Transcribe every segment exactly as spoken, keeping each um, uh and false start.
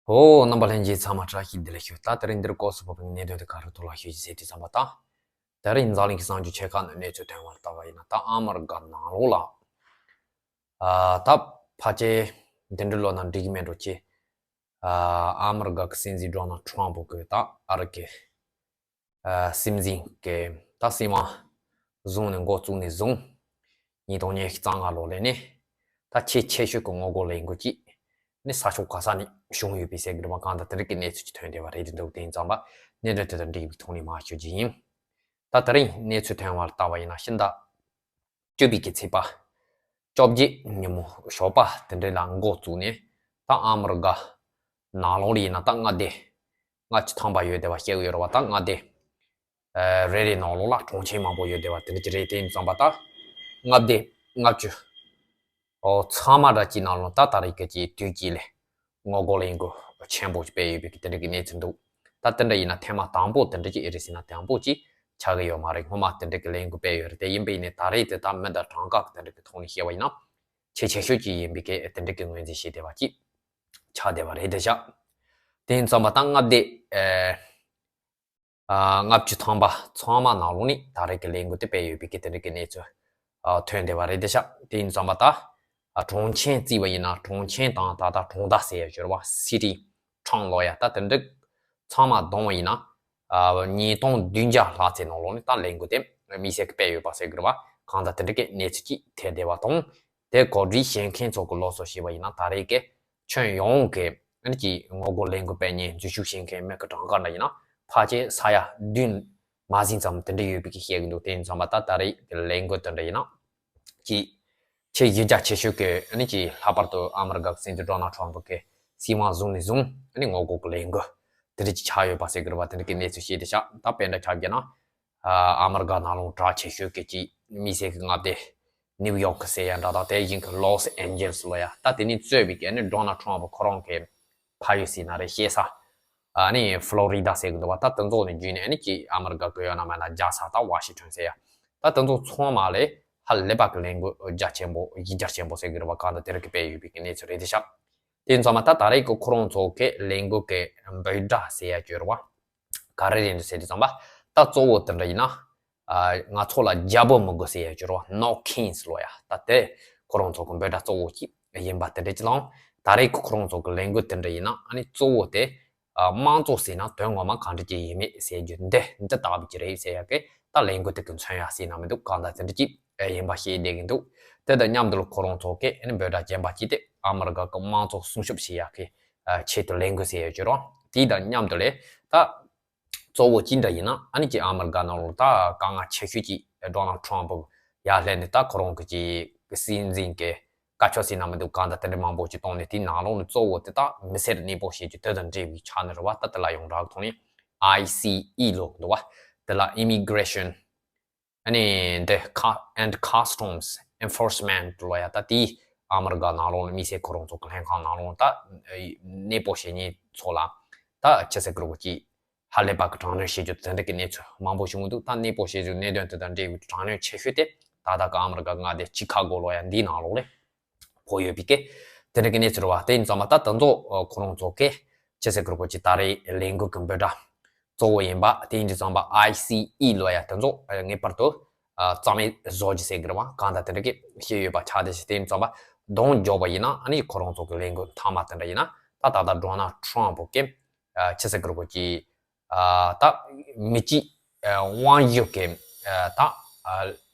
ཨོ། རྣམ་པ་ལྷན་རྒྱས་ཚང་མ་བཀྲ་ཤིས་བདེ་ལེགས་ཞུ། ད་དེ་རིང་འདིར་སྐོར་སུ་བབས་པའི་གནད་དོན་དེ་ག་རེ་ཐོག་ལ་ཞུ་རྒྱུ་ཟེར་དུས་ཙམ་པ་དང་། དེ་རིང་འཛམ་གླིང་གི་གསར་འགྱུར་ཆེ་ཁག་ནང་གནས་ཚུལ་ཐོན་པར་ལྟ་བ་ཡིན་ན། ད་ཨ་མི་རི་ཀ་ནང་ལོགས་ལ། ཨ། ད་ཕལ་ཆེར་འདི་འདྲའི་ལོ་ན་འགྲིག་གི་མེད་འགྲོ་ཅེས། ཨ། ཨ་མི་རི་ཀ་གི་སྲིད་འཛིན་ཌོ་ནལ་ཊམ་པ་གིས་ད་ཨ་རི་གི། ཨ། སྲིད་འཛིན་གྱི་ད་སྲིད་དབང་བཟུང་ནས་འགོ་བཙུགས་ནས་བཟུང་། ཉིས་སྟོང་ཉི་ཤུ་རྩ་ལྔ་ལོ་ལ་ནི་ད་ཆེས་ཆེ་ཤོས་ཀྱི་ངོ་རྒོལ་ལས་འགུལ་ཅིག་ནི་ས་ཕྱོགས་ག་ས་ནས་བྱུང་ཡོད་པའི་ཟེར་གྱི་རེད་པ། གང་ལྟར་དེ་རིགས་ཀྱི་གནས་ཚུལ་ཅིག་ཐོན་བསྡད་པ་རེད། དེ་འདུག་དེ་ཡིན་ཙང་པ་གནད་དོན་དེ་དང་འབྲེལ་བའི་ཐོག་ནས་མར་ཞུ་རྒྱུ་ཡིན། ད་དེ་རིང་གནས་ཚུལ་ཐོན་པར་ལྟ་བ་ཡིན་ན། ཕྱི་ཟླ་བཅུ་པའི་གི་ཚེས་པ་བཅོ་བརྒྱད་ཉིན་མོ་ཞོགས་པ་དེ་འདྲ་ལ་འགོ་བཙུགས་ནས། ད་ཨ་མི་རི་ཀ་ནང་ལོགས་ལ་ཡིན་ན་ད་མངའ་སྡེ་ལྔ་བཅུ་ཐམ་པ་ཡོད་བསྡད་པ་བཤད་ཀྱི་ཡོད་རེད་པ། ད་མངའ་སྡེ། ཨ། རེ་རེ་ནང་ལོགས་ལ་གྲོང་ཁྱེར་མང་པོ་ཡོད་བསྡད་པ་དེ་འདྲ་ཅིག་རེད། དེ་ཡིན་ཙང་པ་ད་མངའ་སྡེ་ལྔ་བཅུ། ཨོ། ཚང་མ་འདྲ་ཅིག་ནང་ལོགས་ད་ད་རེས་ཀྱི་དུས་དཀྱིལ་ལ་ངོ་རྒོལ་ལས་འགུལ་ཆེན་པོ་ཞིག་སྤེལ་ཡོད་པའི་དེ་འདྲ་གི་གནས་ཚུལ་འདུག་ད་དེ་འདྲ་ཡིན་ན་ཐེངས་མ་དང་པོ་དེ་འདྲ་ཅིག་ཨེ་རེད་ཟེར་ན་དང་པོ་ཅིག་ཆགས་ཀྱི་ཡོད་མ་རེད། སྔོན་མ་དེ་འདྲ་གི་ལས་འགུལ་སྤེལ་ཡོད་རེད། དེ་ཡིན་པ་ཡིན་ནའི་ད་རེས་དེ་ད་མི་དང་གྲངས་ཀ་གི་དེ་འདྲ་གི་ཐོག་ནས་བཤད་པ་ཡིན་ན་ཆེས་ཆེ་ཤོས་ཅིག་ཡིན་པའི་གི་དེ་འདྲ་གི་ངོས་འཛིན་བྱེད་བསྡད་པ་ཅིག་ཆགས་བསྡད་པ་རེད་དེ་བཞག་དེ་ཡིན་ཙང་པ་ད་མངའ་སྡེ། ཨ། ཨ། ལྔ་བཅུ་ཐམ་པ་ཚང་མ་ནང་ལོགས་ནས་ད་རེས་ཀྱི་ལས་འགུལ་དེ་སྤེལ་ཡོད་པའི་གི་དེ་འདྲ་གི་གནས་ཚུལ། ཨ། ཐོན་བསྡད་པ་རེད་དེ་བཞག་དེ་ཡིན་ཙང་པ་ད། ཨ། གྲོང་ཁྱེར་བརྩིས་པ་ཡིན་ན་གྲོང་ཁྱེར་དང་ད་ལྟ་གྲོང་རྡལ་ཟེར་ཡ་ཅིག་ཡོད་རེད་པ། སི་ཊི་ཊའུན་ལབ་ཡ་ད་དེ་འདྲ་ཚང་མ་བསྡོམས་པ་ཡིན་ན། ཨ། ཉིས་སྟོང་བདུན་བརྒྱ་ལྷག་ཙམ་ནང་ལོགས་ནས་ད་ལས་འགུལ་དེ་དམིགས་བསལ་གྱི་སྤེལ་ཡོད་པ་ཟེར་གྱི་རེད་པ། གང་ལྟར་དེ་འདྲ་གི་གནས་ཚུལ་ཅིག་ཐོན་བསྡད་པ་དང་། དེ་གོ་སྒྲིག་བྱེད་མཁན་ཚོ་གི་ལོ་སོ་བྱས་པ་ཡིན་ན་ད་རེས་ཀྱི་ཁྱོན་ཡོངས་ཀྱི་ཨ་ནི་ཀྱི་ངོ་རྒོལ་ལས་འགུལ་སྤེལ་མཁན་འཛུལ་ཞུགས་བྱེད་མཁན་མི་གི་གྲངས་ཀ་འདྲ་ཡིན་ན་ཕལ་ཆེར་ས་ཡ་བདུན་མ་ཟིན་ཙམ་དེ་འདྲ་ཡོད་པའི་གི་བཤད་ཀྱི་འདུག་དེ་ཡིན་ཙང་པ་ད་ད་རེས་ཀྱི་ལས་འགུལ་དེ་འདྲ་ཡིན་ན་ཀྱི་ཆེས་གཞི་རྒྱ་ཆེ་ཤོས་ཀྱི་ཨ་ནི་ཀྱི་ལྷག་པར་དུ་ཨ་མི་རི་ཀ་གི་སྲིད་འཛིན་ཌོ་ནལ་ཊམ་པ་གི་སྲིད་དབང་བཟུང་ནས་བཟུང་ཨ་ནི་ངོ་རྒོལ་གྱི་ལས་འགུལ་དེ་འདྲ་ཅིག་ཆགས་ཡོད་པ་ཟེར་གྱི་རེད་པ། དེ་འདྲ་གི་གནས་ཚུལ་བཤད་དེ་བཞག་ད་དཔེ་འདྲ་ཆ་བཞག་ན། ཨ། ཨ་མི་རི་ཀ་ནང་ལོགས་གྲགས་ཆེ་ཤོས་ཀྱི་ཅིག་དམིགས་བསལ་གྱི་མངའ་སྡེ་ནིའུ་ཡོག་གི་ཟེར་ཡ་འདྲ་དང་། དེ་བཞིན་གྱི་ལོས་ཨན་ཇེ་ལིས་ལབ་ཡ་ད་དེ་ནས་གཙོས་པའི་གི་ཨ་ནི་ཌོ་ནལ་ཊམ་པ་ཁོ་རང་གི་ཕ་ཡུལ་ཟེར་ན་རེད། གཤེགས་ས་ཨ་ནི་ཕློ་རི་ཌ་ཟེར་གི་འདུག་པ། ད་དེ་ཚོ་ནས་བརྒྱུད་ནས་ཨ་ནི་ཅིག་ཨ་མི་རི་ཀ་གི་ཡོད་ན་མེད་ན་རྒྱལ་ས་ད་ཝ་ཤིང་ཊོན་ཟེར་ཡ་ད་དེ་ཚོ་ཚང་མ་ལ་ཧ་ལས་པ་གི་ལས་འགུལ་རྒྱ་ཆེན་པོ་གཞི་རྒྱ་ཆེན་པོ་ཟེར་གི་རེད་པ། གང་ལྟར་དེ་རིགས་ཀྱི་སྤེལ་ཡོད་པའི་གི་གནས་ཚུལ་རེད་དེ་བཞག་དེ་ཡིན་ཙང་མ་ད་ད་རེས་ཀྱི་ཁོ་རང་ཚོ་གི་ལས་འགུལ་གྱི་འབོད་སྒྲ་ཟེར་ཡ་ཅིག་ཡོད་རེད་པ། ག་རེ་རེད་འདུག་ཟེར་དུས་ཙམ་པ། ད་གཙོ་བོ་དེ་འདྲ་ཡིན་ན། ཨ། ང་ཚོ་ལ་རྒྱལ་པོ་མི་དགོས་ཟེར་ཡ་ཅིག་ཡོད་རེད་པ། No kings ལབ་ཡ་ད་དེ་ཁོ་རང་ཚོ་གི་འབོད་སྒྲ་གཙོ་བོ་ཅིག་ཡིན་པ་དེ་འདྲ་ཅིག་དང་། ད་རེས་ཀྱི་ཁོ་རང་ཚོ་གི་ལས་འགུལ་དེ་འདྲ་ཡིན་ན་ཨ་ནི་གཙོ་བོ་དེ། ཨ། དམངས་གཙོ་ཟེར་ན་དོན་ངོ་མ་གང་འདྲ་ཅིག་ཡིན་མིན་ཟེར་རྒྱུ་འདི་འདི་ལྟ་བུ་ཅིག་རེད་ཟེར་ཡ་གི་ད་ལས་འགུལ་དེ་གི་མཚོན་ཡ་ཟེར་ན་མི་འདུག་གང་ལྟར་དེ་འདྲ་ཅིག་ཡིན་པ་ཤེས་བསྡད་ཀྱི་འདུག་དེ་དང་མཉམ་དུ་ལ་ཁོ་རང་ཚོ་གི་ཨ་ནི་འབོད་སྒྲ་གཞན་པ་ཅིག་དེ་ཨ་མི་རི་ཀ་གི་དམངས་གཙོ་སྲུང་སྐྱོབ་བྱེད་ཡ་གི་ཨ། ཆེད་དུ་ལས་འགུལ་ཟེར་ཡོད་ཀྱི་རེད། དེ་དང་མཉམ་དུ་ལས་ད་གཙོ་བོ་ཅི་འདྲ་ཡིན་ན་ཨ་ནི་ཀྱི་ཨ་མི་རི་ཀ་ནང་ལོགས་ད་དཀའ་ངལ་ཆེ་ཤོས་ཀྱི་ཌོ་ནལ་ཊམ་པ་ཡར་སླེབས་ནས་ད་ཁོ་རང་གི་ཀྱི་སྲིད་འཛིན་གྱི་བཀའ་ཤོག་ཟེར་ན་མི་འདུག་གང་ལྟར་དེ་འདྲ་མང་པོ་ཅིག་བཏང་ནས་དེའི་ནང་ལོགས་ནས་གཙོ་བོ་དེ་ད་མི་སེར་གནས་སྤོ་བྱེད་རྒྱུ་དེ་དང་འབྲེལ་བའི་ཆ་ནས་རེད་པ། ད་དེ་ལ་ཡོངས་གྲགས་ཐོག་ནས་ཨའི་སི་ཨི་ལབ་འདུག་པ། དེ་ལ་Immigration ཨ་ནི་འདི་ཁ་and Customs Enforcement ལབ་ཡ་ད་དེའི་ཨ་མི་རི་ཀ་ནང་ལོགས་ལ་དམིགས་བསལ་ཁོ་རང་ཚོ་གི་ལྷན་ཁང་ནང་ལོགས་ད་གནས་སྤོ་བྱེད་མཁན་ཚོ་ལ་ད་ཅི་ཟེར་དགོས་རེད་པ། ཅིག་ཧ་ལས་པ་གི་དྲག་གནོན་བྱེད་རྒྱུ་དེ་འདྲ་གི་གནས་ཚུལ་མང་པོ་བྱུང་གི་འདུག་ད་གནས་སྤོ་བྱེད་རྒྱུ་གནད་དོན་དེ་དང་འབྲེལ་བའི་དྲག་གནོན་ཆེ་ཤོས་དེ་ད་ལྟ་གི་ཨ་མི་རི་ཀ་མངའ་སྡེ་ཅི་ཁ་གོ་ལབ་ཡ་འདིའི་ནང་ལོགས་ལ་ཕོག་ཡོད་པའི་སྐད། དེ་འདྲ་གི་གནས་ཚུལ་རེད་པ། དེ་ཡིན་ཙང་མ་ད་དེ་ཚོ་ཁོ་རང་ཚོ་གི་ཅི་ཟེར་དགོས་རེད་པ། ཅིག་ད་རེས་ལས་འགུལ་གི་འབོད་སྒྲ་གཙོ་བོ་ཡིན་པ། དེ་ཡིན་དུས་ཙམ་པ་ཨའི་སི་ཨི་ལབ་ཡ་དེ་ཚོ་ངེས་པར་དུ་ཨ་རྩ་མེད་བཟོ་རྒྱུ་ཟེར་གི་རེད་པ། གང་ལྟར་དེ་འདྲ་གི་བཤད་ཡོད་པ་ཆགས་བསྡད་ཤག་དེ་ཡིན་ཙམ་པ་གདོང་འཇོག་པ་ཡིན་ན་ཨ་ནི་ཁོ་རང་ཚོ་གི་ལས་འགུལ་མཐའ་མ་དེ་འདྲ་ཡིན་ན་ད་ད་ལྟ་ཌོ་ནལ་ཊམ་པ་གི་ཨ་ཅི་ཟེར་དགོས་རེད་པ། ཅིག་ཨ་ད་མི་གཅིག་ཨ་དབང་ཡོད་ཀྱི་ཨ་ད་ཨ་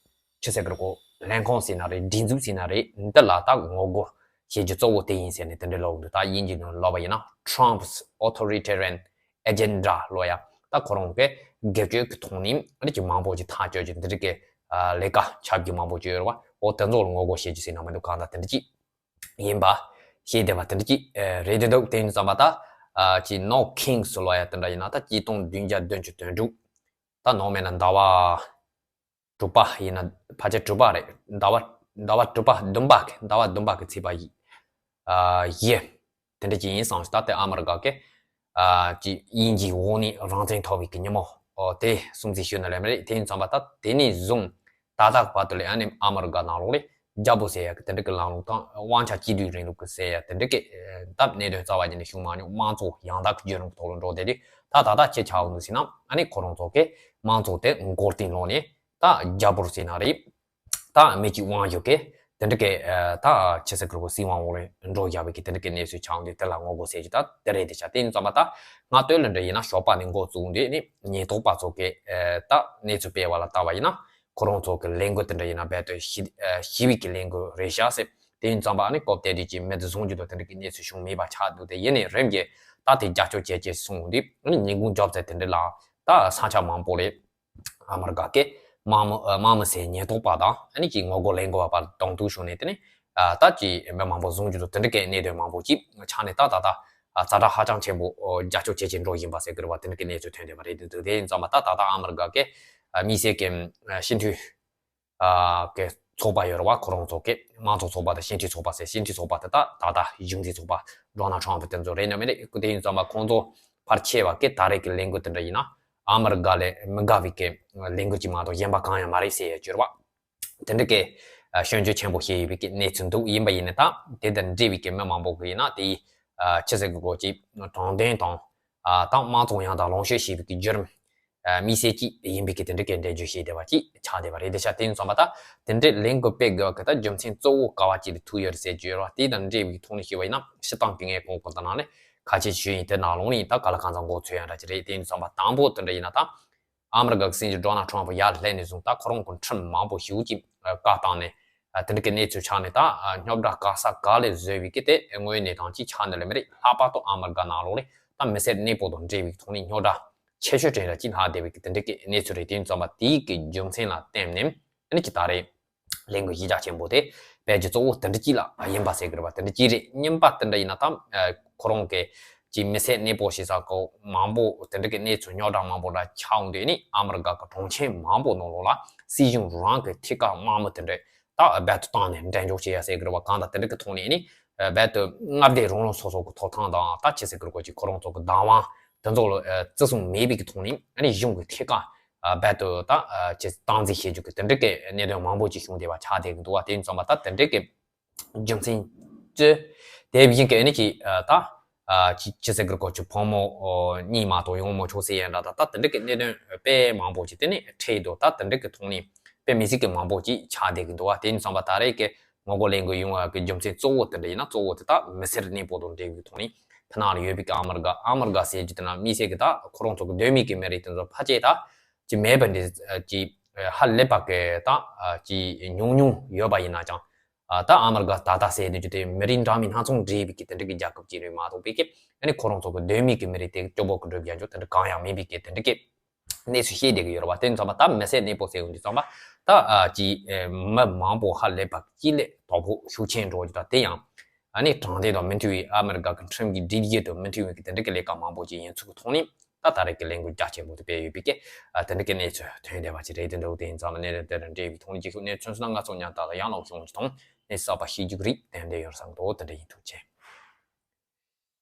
ཅི་ཟེར་དགོས་རེད་པ། ལྷན་ཁང་ཟེར་ན་རེད། སྒྲིག་འཛུགས་ཟེར་ན་རེད། འདི་ལ་ད་ངོ་རྒོལ་བྱེད་རྒྱུ་གཙོ་བོ་དེ་ཡིན་ཟེར་ནས་དེ་འདྲ་ལབ་འདུག་ད་དབྱིན་ཇིའི་ནང་ལབ་པ་ཡིན་ན་Trump's authoritarian agenda ལབ་ཡ། ད་ཁོ་རང་གི་སྒེར་གཅོད་ཀྱི་ཐོག་ནས་ཨ་ནི་ཅིག་མང་པོ་ཅིག་ཐག་གཅོད་རྒྱུ་འདི་རིགས་ཀྱི་ཨ་ལས་ཀ་ཆགས་རྒྱུ་མང་པོ་ཅིག་ཡོད་རེད་པ། འོ་དེ་ཚོ་ལ་ངོ་རྒོལ་བྱེད་རྒྱུ་ཟེར་ན་མི་འདུག་གང་ལྟར་དེ་འདྲ་ཅིག་ཡིན་པ་ཤེས་བསྡད་པ་དེ་འདྲ་ཅིག་ཨ་རེད་དེ་འདུག་དེ་ཡིན་ཙམ་པ་ད་ཨ་ཅིག་No kings ལབ་ཡ་དེ་འདྲ་ཡིན་ན་ད་ཆིག་སྟོང་བདུན་བརྒྱ་བདུན་ཅུ་དོན་དྲུག་ད་ནང་མེད་ན་ཟླ་བ་དྲུག་པ་ཡིན་ན་ཕལ་ཆེར་དྲུག་པ་རེད། ཟླ་བ་ཟླ་བ་དྲུག་པ་བདུན་པ་གི་ཟླ་བ་བདུན་པ་གི་ཚེས་པ་ཡི་ཨ་བཞི་དེ་འདྲ་ཅིག་ཡིན་བསམ་ཞིག་ད་ལྟའི་ཨ་མི་རི་ཀ་གི་ཨ་ཅིག་དབྱིན་ཇིའི་འོག་ནས་རང་བཙན་ཐོབ་པའི་གི་ཉིན་མོ། ཨོ་དེ་སྲུང་བརྩི་ཞུ་ནི་ལས་མ་རེད། དེ་ཡིན་ཙམ་པ་ད་དེ་ནས་བཟུང་ད་ལྟ་བར་དུ་ལས་ཨ་ནི་ཨ་མི་རི་ཀ་ནང་ལོགས་ལས་ རྒྱལ་པོ་ཟེར་ཡ་གི་དེ་འདྲ་གི་ལམ་ལུགས་དང་དབང་ཆ་གཅིག་སྡུད་རིང་ལུགས་གི་ཟེར་ཡ་དེ་འདྲ་གི་ད་གནད་དོན་རྩ་བ་ཉིད་ནས་བྱུང་མ་མྱོང་། དམངས་གཙོ་ཡང་དག་གི་བརྒྱུད་རིམ་ཐོག་ལ་འགྲོ་བསྡད་དུས་ད་ད་ལྟ་ཅི་ཆགས་འདུག་ཟེར་ན། ཨ་ནི་ཁོ་རང་ཚོ་གི་དམངས་གཙོ་དེ་མགོ་རྟིང་སློག་ནས་ད་རྒྱལ་པོར་ཟེར་ན་རེད། ད་མི་གཅིག་དབང་ཡོད་གི་དེ་འདྲ་གི་ད་ཆི་ཟེར་དགོས་རེད། སྲིད་དབང་འོག་ལ་འགྲོ་བཞག་པའི་གི་དེ་འདྲ་གི་གནས་ཚུལ་ཆགས་འདུག་དེ་ལ་ངོ་རྒོལ་ཟེར་གྱི་ད་དེ་རེད། དེ་ཆ་དེ་ཡིན་ཙམ་པ་ད་སྔ་དུས་ལ་འདྲ་ཡིན་ན་ཞོགས་པ་ནས་འགོ་བཙུགས་འདུག་ནི་ཉེན་རྟོག་པ་ཚོ་གི་ད་གནས་ཚུལ་སྤེལ་བ་ལ་ལྟ་བ་ཡིན་ན། ཁོ་རང་ཚོ་གི་ལས་འགུལ་དེ་འདྲ་ཡིན་ན་རྦད་དེ་ཞི་ཞི་བའི་གི་ལས་འགུལ་རེད་ཤག་ཟེར། དེ་ཡིན་ཙམ་པ་ཨ་ནི་སྐབས་དེ་དུས་ཀྱི་མི་དེ་བཟུང་རྒྱུ་དང་དེ་འདྲ་གི་གནས་ཚུལ་བྱུང་མེད་པ་ཆགས་འདུག་དེ་ཡིན་ནའི་རིམ་གྱིས་ད་དེ་རྒྱབ་སྐྱོར་བྱེད་ཀྱི་སོང་འདུག་ཨ་ནི་ཉིན་གུང་རྒྱབ་ཚེ་དེ་འདྲ་ལ་ད་ས་ཆ་མང་པོ་ལ་ཨ་མི་རི་ཀ་གི་དམག་མི་དམག་མི་སེར་ཉེན་རྟོག་པ་དང་ཨ་ནི་ཀྱི་ངོ་རྒོལ་ལས་འགུལ་བ་བར་གདོང་ཐུག་བྱུང་ནས། དེ་ནི་ད་ཀྱི་མི་མང་པོ་བཟུང་རྒྱུ་དང་དེ་འདྲ་གི་གནད་དོན་མང་པོ་ཅིག་ཆགས་ནས། ད་ད་ད་ཛ་དྲག་ཧ་ཅང་ཆེན་པོ་རྒྱབ་སྐྱོར་བྱེད་ཀྱི་འགྲོ་བཞིན་པ་ཟེར་དགོས་རེད་པ། དེ་འདྲ་གི་གནས་ཚུལ་ཐོན་བསྡད་པ་རེད་འདུག་དེ་ཡིན་ཙམ་པ་ད་ད་ལྟ་ཨ་མི་རི་ཀ་གི་དམིགས་བསལ་གྱི་སྤྱི་འཐུས་གི་ཚོགས་པ་ཡོད་རེད་པ། ཁོ་རང་ཚོ་གི་དམངས་གཙོ་ཚོགས་པ་དང་སྤྱི་འཐུས་ཚོགས་པ་ཟེར། སྤྱི་འཐུས་ཚོགས་པ་དེ་ད་ད་ལྟ་གཞུང་འཛིན་ཚོགས་པ་ཌོ་ནལ་ཊམ་པ་དེ་ཚོ་རེད་ནི་མིན་ནི། དེ་ཡིན་ཙམ་པ་ཁོང་ཚོ་ཕལ་ཆེ་བ་གི་ད་རེས་ཀྱི་ལས་འགུལ་དེ་འདྲ་ཡིན་ན་ཨ་མི་རི་ཀ་ལས་མི་དགའ་བའི་གི་ལས་འགུལ་ཅིག་མ་གཏོགས་གཞན་པ་གང་ཡང་མ་རེད་ཟེར་ཡ་ཅིག་ཡོད་རེད་པ། དེ་འདྲ་གི་སྐྱོན་བརྗོད་ཆེན་པོ་བྱས་ཡོད་པའི་གི་གནས་ཚུལ་འདུག་ཡིན་པ་ཡིན་ནའི་ད་དེ་དང་འབྲེལ་བའི་གི་མི་མང་པོ་གི་ཡིན་ན་དེ་ཡི་ཆི་ཟེར་དགོས་གོ་ཅིག་དྲང་བདེན་དང་ད་དམངས་གཙོ་ཡང་དག་ལོངས་སྤྱོད་བྱེད་པའི་གི་བརྒྱུད་རིམ་དམིགས་བསལ་ཅིག་ཡིན་པའི་གི་དེ་འདྲ་གི་འགྲེལ་བརྗོད་བྱས་བསྡད་པ་ཅིག་ཆགས་བསྡད་པ་རེད། དེ་ཆ་དེ་ཡིན་ཙམ་པ་ད་དེ་འདྲའི་ལས་འགུལ་སྤེལ་དགོས་པ་གི་ད་རྒྱུ་མཚན་གཙོ་བོ་ག་བ་ཅིག་ལ་ཐུག་ཡོད་རེད་ཟེར་གྱི་ཡོད་རེད་པ། དེ་དང་འབྲེལ་བའི་ཐོག་ནས་ཞུས་པ་ཡིན་ན་སྤྱིར་བཏང་གི་ངས་གོང་གོང་དུ་ནང་ནས་ཁ་ཆེ་ཞུས་ཡིན། དེ་ནང་ལོགས་ནས་ད་ག་ལ་གང་འཚམ་མགོ་ཚོས་ཡ་འདྲ་ཅིག་རེད། དེ་ཡིན་ཙམ་པ་དང་པོ་དེ་འདྲ་ཡིན་ན་ད་ཨ་མི་རི་ཀ་གི་སྲིད་འཛིན་ཌོ་ནལ་ཊམ་པ་ཡར་སླེབས་ནས་བཟུང་ད་ཁོ་རང་གི་ཁྲིམས་མང་པོ་ཞེ་པོ་ཅིག་བཀག་བཏང་ནས་དེ་འདྲ་གི་གནས་ཚུལ་ཆགས་ནས། ད་རྙོག་དྲ་ག་ས་ག་ལ་བཟོས་པའི་གི་དེ་དངོས་ཡོད་གནས་སྟངས་ཅིག་ཆགས་ནི་ལ་མི་རེད། ལྷག་པར་དུ་ཨ་མི་རི་ཀ་ནང་ལོགས་ལ་ད་མི་སེར་གནས་སྤོ་དང་འབྲེལ་བའི་ཐོག་ནས་རྙོག་དྲ་ཆེ་ཤོས་དེ་འདྲ་ཅིག་ལྷག་བསྡད་པའི་གི་དེ་འདྲ་གི་གནས་ཚུལ་རེད། དེ་ཡིན་ཙམ་པ་དེའི་གི་རྒྱུ་མཚན་ལ་བརྟེན་ནས་ཨ་ནི་ཅིག་ད་རེས་ལས་འགུལ་གཞི་རྒྱ་ཆེན་པོ་དེ་སྤེལ་རྒྱུ་གཙོ་བོ་དེ་འདྲ་ཅིག་ལ་ཡིན་པ་ཟེར་གི་རེད་པ། དེ་འདྲ་ཅིག་རེད། གཉིས་པ་དེ་འདྲ་ཡིན་ན་ད་ཁོ་རང་གི་ཅིག་མི་སེར་གནས་སྤོ་བྱེད་ས་གོ་མང་པོ་དེ་འདྲ་གི་གནས་ཚུལ་རྙོག་དྲ་མང་པོ་འདྲ་ཆགས་འོང་དུས་ནི་ཨ་མི་རི་ཀ་གི་གྲོང་ཁྱེར་མང་པོ་ནང་ལོགས་ལ་སྲིད་གཞུང་རང་གི་ཐད་ཀར་དམག་མི་དེ་འདྲ་ད་རྦད་དེ་བཏང་ནས་འགྲེམས་འཇོག་བྱེད་ཡ་ཟེར་གི་རེད་པ། གང་ལྟར་དེ་འདྲ་གི་ཐོག་ནས་ནི་རྦད་དེ་མངའ་སྡེ་རང་རང་སོ་སོ་གི་ཐོབ་ཐང་དང་ད་ཆི་ཟེར་གི་རེད་གོ་ཅིག་ཁོ་རང་ཚོ་གི་བདག་དབང་དེ་ཚོ་ལ་བརྩི་སྲུང་མེད་པའི་གི་ཐོག་ནས་ཨ་ནི་གཞུང་གི་ཐད་ཀར་རྦད་དེ་ད་ཅིག་སྟངས་འཛིན་བྱེད་རྒྱུ་གི་དེ་འདྲ་གི་གནད་དོན་མང་པོ་ཅིག་བྱུང་བསྡད་པ་ཆགས་བསྡད་གི་འདུག་པ། དེ་ཡིན་ཙམ་པ་ད་དེ་འདྲ་གི་རྒྱུ་མཚན་གཙོས་དེ་བཞིན་གི་ཨ་ནི་ཅིག་ད་ཅི་ཅི་ཟེར་གི་རེད་གོ་ཅིག་ཕོ་མོ་གཉིས་མ་གཏོགས་ཡོང་མི་ཆོག་ཟེར་ཡ་འདྲ། ད་ད་དེ་འདྲ་གི་གནད་དོན་དཔེ་མང་པོ་ཅིག་དེ་ནས་འཕྲད་འདུག་ད་དེ་འདྲ་གི་ཐོག་ནས་དཔེ་མི་སྲིད་གི་མང་པོ་ཅིག་ཆགས་བསྡད་གི་འདུག་པ། དེ་ཡིན་ཙམ་པ་ད་རེས་གི་ངོ་རྒོལ་ལས་འགུལ་ཡོང་བ་གི་རྒྱུ་མཚན་གཙོ་བོ་དེ་འདྲ་ཡིན་ན་གཙོ་བོ་དེ་ད་མི་སེར་གནས་སྤོ་དང་འབྲེལ་བའི་ཐོག་ནས་དེ་ནང་ལ་ཡོད་པའི་གི་ཨ་མི་རི་ཀ་ཨ་མི་རི་ཀ་ཟེར་རྒྱུ་དེ་ན་དམིགས་བསལ་གི་ད་ཁོ་རང་ཚོ་གི་སྡོད་མི་གི་མི་རིགས་དེ་ཚོ་ཕལ་ཆེར་ད་ཅིག་མེད་པ་འདྲ་ཅིག་ཧ་ལས་པ་གི་ད་ཅིག་ཉུང་ཉུང་ཡོད་པ་ཡིན་ན་ཀྱང་ད་ཨ་མི་རི་ཀ་ད་ལྟ་ཟེར་དུས་ཀྱི་དེ་མི་རིགས་འདྲ་མིན་སྣ་ཚོགས་འདྲེས་པའི་གི་དེ་འདྲ་གི་རྒྱལ་ཁབ་ཅིག་རེད་མ་གཏོགས་པའི་གི་ཨ་ནི་ཁོ་རང་ཚོ་གི་སྡོད་མི་གི་མི་རིགས་དེ་སྐྱོ་པོ་གི་འགྲོ་རྒྱུ་དེ་འདྲ་གང་ཡང་མེད་པའི་གི་དེ་འདྲ་གི་གནས་ཚུལ་བཤད་བསྡད་ཀྱི་ཡོད་རེད་བ། དེ་ཡིན་ཙང་མ་ད་མི་སེར་གནས་སྤོ་ཟེར་ཡོང་དུས་ཙང་མ་ད་ཨ་ཅིག་ཨེ་མི་མང་པོ་ཧ་ལས་པ་གཅིག་ལས་དོ་ཕོག་ཤུགས་ཆེན་འགྲོ་རྒྱུ་དང་དེ་ཡང་ཨ་ནི་དྲང་བདེན་དང་མི་མཐུན་པའི་ཨ་མི་རི་ཀ་གི་ཁྲིམས་ཀྱི་སྒྲིག་གཞི་དང་མི་མཐུན་པའི་གི་དེ་འདྲ་གི་ལས་ཀ་མང་པོ་ཅིག་ཡིན་ཚུལ་གྱི་ཐོག་ནས་ད་ད་རེས་ཀྱི་ལས་འགུལ་རྒྱ་ཆེན་པོ་དེ་སྤེལ་ཡོད་པའི་གི་ཨ་དེ་འདྲ་གི་གནས་ཚུལ་ཐོན་བསྡད་པ་ཅིག་རེད། དེ་འདྲ་བོ་དེ་ཡིན་ཙང་མ་གནད་དོན་དེ་དང་འབྲེལ་བའི་ཐོག་ནས་རྒྱུན་ཞུགས་གནས་ཚུལ་སྣ་ང་ཚོ་ཉར་ཐག་ལ་ཡང་ལོག་ཤོང་ཅིག་དང་གནས་ཚུལ་གསར་པ་ཤེས་རྒྱུ་གི་རིགས་ཏན་ཏན་ཡོད་བསམ་འདུག་དེ་འདྲ་ཡིན། ཐུགས་རྗེ་ཆེ།